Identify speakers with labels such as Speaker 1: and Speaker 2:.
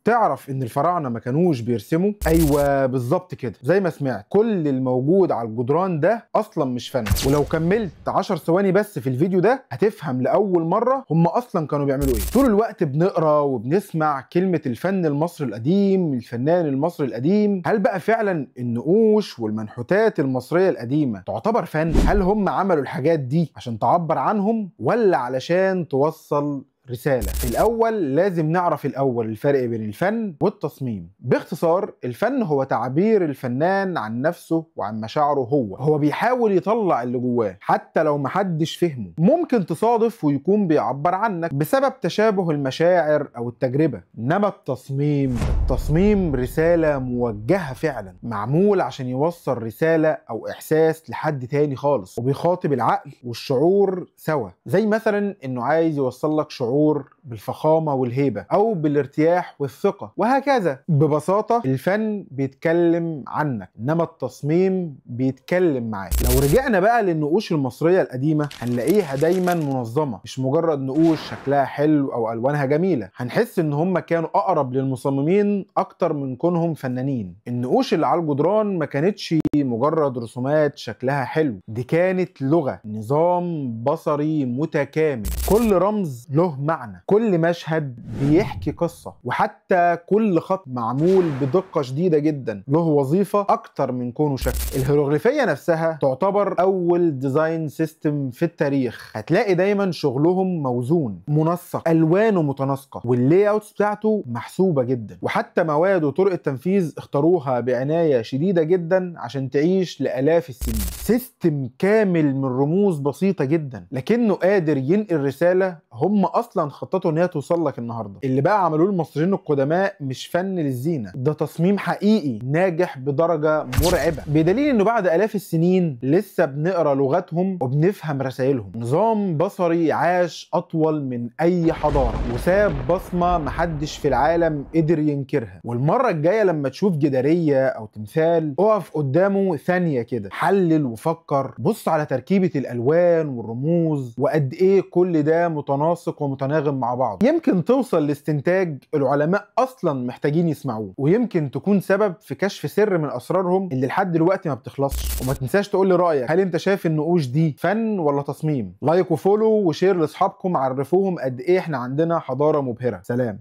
Speaker 1: تعرف ان الفراعنة ما كانوش بيرسموا؟ ايوه بالظبط كده، زي ما سمعت، كل الموجود على الجدران ده اصلا مش فن. ولو كملت 10 ثواني بس في الفيديو ده هتفهم لاول مرة هم اصلا كانوا بيعملوا ايه. طول الوقت بنقرا وبنسمع كلمة الفن المصري القديم، الفنان المصري القديم. هل بقى فعلا النقوش والمنحوتات المصرية القديمة تعتبر فن؟ هل هم عملوا الحاجات دي عشان تعبر عنهم ولا علشان توصل رسالة؟ الأول لازم نعرف الأول الفرق بين الفن والتصميم. باختصار، الفن هو تعبير الفنان عن نفسه وعن مشاعره، هو بيحاول يطلع اللي جواه حتى لو محدش فهمه. ممكن تصادف ويكون بيعبر عنك بسبب تشابه المشاعر أو التجربة. إنما التصميم رسالة موجهة فعلا، معمول عشان يوصل رسالة أو إحساس لحد تاني خالص، وبيخاطب العقل والشعور سوا. زي مثلا إنه عايز يوصل لك شعور بالفخامة والهيبة أو بالارتياح والثقة وهكذا. ببساطة الفن بيتكلم عنك، إنما التصميم بيتكلم معاك. لو رجعنا بقى للنقوش المصرية القديمة هنلاقيها دايما منظمة، مش مجرد نقوش شكلها حلو أو ألوانها جميلة. هنحس إن هم كانوا أقرب للمصممين أكتر من كونهم فنانين. النقوش اللي على الجدران ما كانتش مجرد رسومات شكلها حلو، دي كانت لغة، نظام بصري متكامل، كل رمز له معنى، كل مشهد بيحكي قصة، وحتى كل خط معمول بدقة شديدة جدا له وظيفة أكتر من كونه شكل. الهيروغليفية نفسها تعتبر أول design system في التاريخ. هتلاقي دايما شغلهم موزون منسق، ألوانه متناسقة، وال layouts بتاعته محسوبة جدا، وحتى مواد وطرق التنفيذ اختاروها بعناية شديدة جدا عشان تعيش لآلاف السنين. system كامل من رموز بسيطة جدا، لكنه قادر ينقل رسالة هم أصلا خططوا ان هي توصل لك النهارده. اللي بقى عملوه المصريين القدماء مش فن للزينة، ده تصميم حقيقي ناجح بدرجة مرعبة، بدليل انه بعد الاف السنين لسه بنقرا لغتهم وبنفهم رسائلهم. نظام بصري عاش اطول من اي حضارة وساب بصمة محدش في العالم قدر ينكرها. والمرة الجاية لما تشوف جداريه او تمثال اقف قدامه ثانية كده، حلل وفكر، بص على تركيبه الالوان والرموز وقد ايه كل ده متناسق ومتناغم مع بعض. يمكن توصل لاستنتاج العلماء اصلا محتاجين يسمعوه، ويمكن تكون سبب في كشف سر من اسرارهم اللي لحد دلوقتي ما بتخلصش. وما تنساش تقول لي رايك، هل انت شايف النقوش دي فن ولا تصميم؟ like و follow و share لاصحابكم، عرفوهم قد ايه احنا عندنا حضارة مبهرة. سلام.